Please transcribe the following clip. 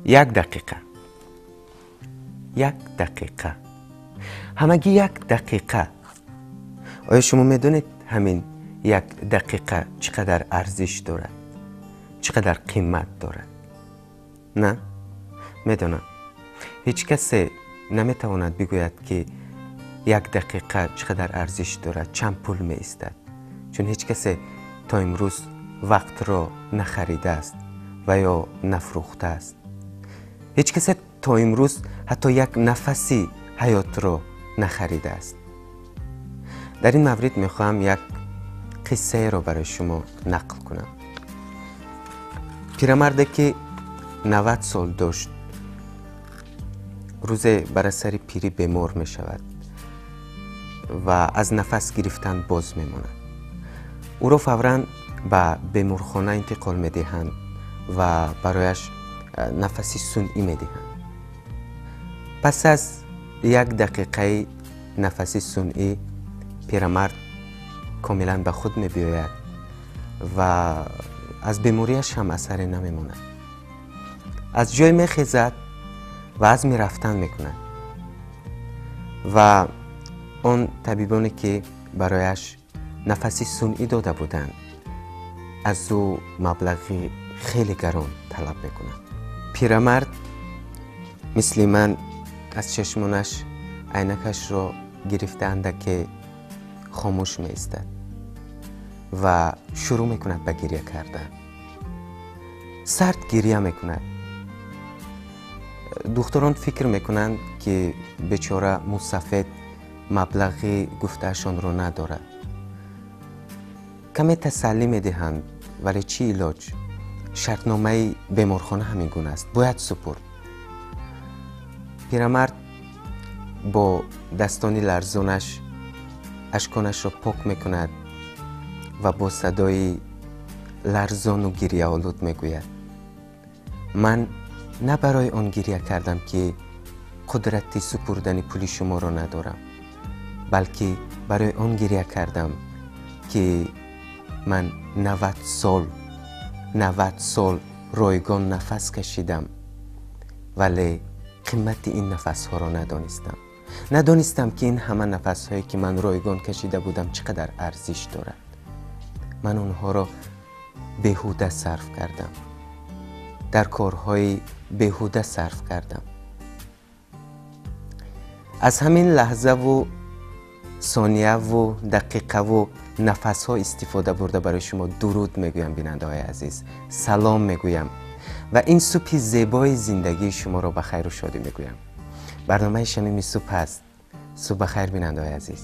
Як дақиқа, як дақиқа, ҳамагӣ як дақиқа. Оё шумо медонед, ҳамин як дақиқа чӣ қадар арзиш дорад, чӣ қадар қимат дорад? На, медонам, ҳеҷ касе наметавонад бигӯяд, ки як дақиқа чӣ қадар арзиш дорад, чанд пул меистад, чун ҳеҷ касе то имрӯз вақтро нахаридааст ва ё нафрӯхтааст. Ҳеҷ касе то имрӯз ҳатто як нафаси ҳаётро нахаридааст. Дар ин маврид мехоҳам як қиссаеро барои шумо нақл кунам. Пирамарде, ки 90 сол дошт, рӯзе бар асари пирӣ бемор мешавад ва аз нафас гирифтан боз мемонад. Ӯро фавран ба беморхона интиқол медиҳанд ва барояш нафаси сунъӣ медиҳанд. Пас аз як дақиқаи нафаси сунъӣ пирамард комилан ба худ мебиёяд ва аз бемориаш ҳам асаре намемонад. Аз ҷой мехезад ва азми рафтан мекунад ва он табибоне, ки барояш нафаси сунъӣ дода буданд, аз ӯ маблағи хеле гарон талаб мекунанд. Пирамард мисли ман аз чашмонаш айнакашро гирифта, андаке хомӯш меистад ва шурӯъ мекунад ба гиря кардан. Сард гиря мекунад. Духтурон фикр мекунанд, ки бечора мусафед маблағи гуфтаашонро надорад. Каме тасаллӣ медиҳанд, вале чӣ илоҷ, шартномаи беморхона ҳамин гуна аст, бояд супурд. Пирамард бо дастони ларзонаш ашконашро пок мекунад ва бо садои ларзону гирьяолуд мегӯяд: «Ман на барои он гирья кардам, ки қудрати супурдани пули шуморо надорам, балки барои он гирья кардам, ки ман 90 сол, 90 сол ройгон нафас кашидам, вале қимати ин нафасҳоро надонистам. Надонистам, ки ин ҳама нафасҳое, ки ман ройгон кашида будам, чӣ қадар арзиш дорад. Ман онҳоро беҳуда сарф кардам, дар корҳои беҳуда сарф кардам». Аз ҳамин лаҳзаву сонияву дақиқаву нафасҳо истифода бурда, барои шумо дуруд мегӯям, бинандаҳои азиз, салом мегӯям ва ин субҳи зебои зиндагии шуморо ба хайру шодӣ мегӯям. Барномаи «Шамими субҳ» аст. Субҳ ба хайр, бинандаҳои азиз.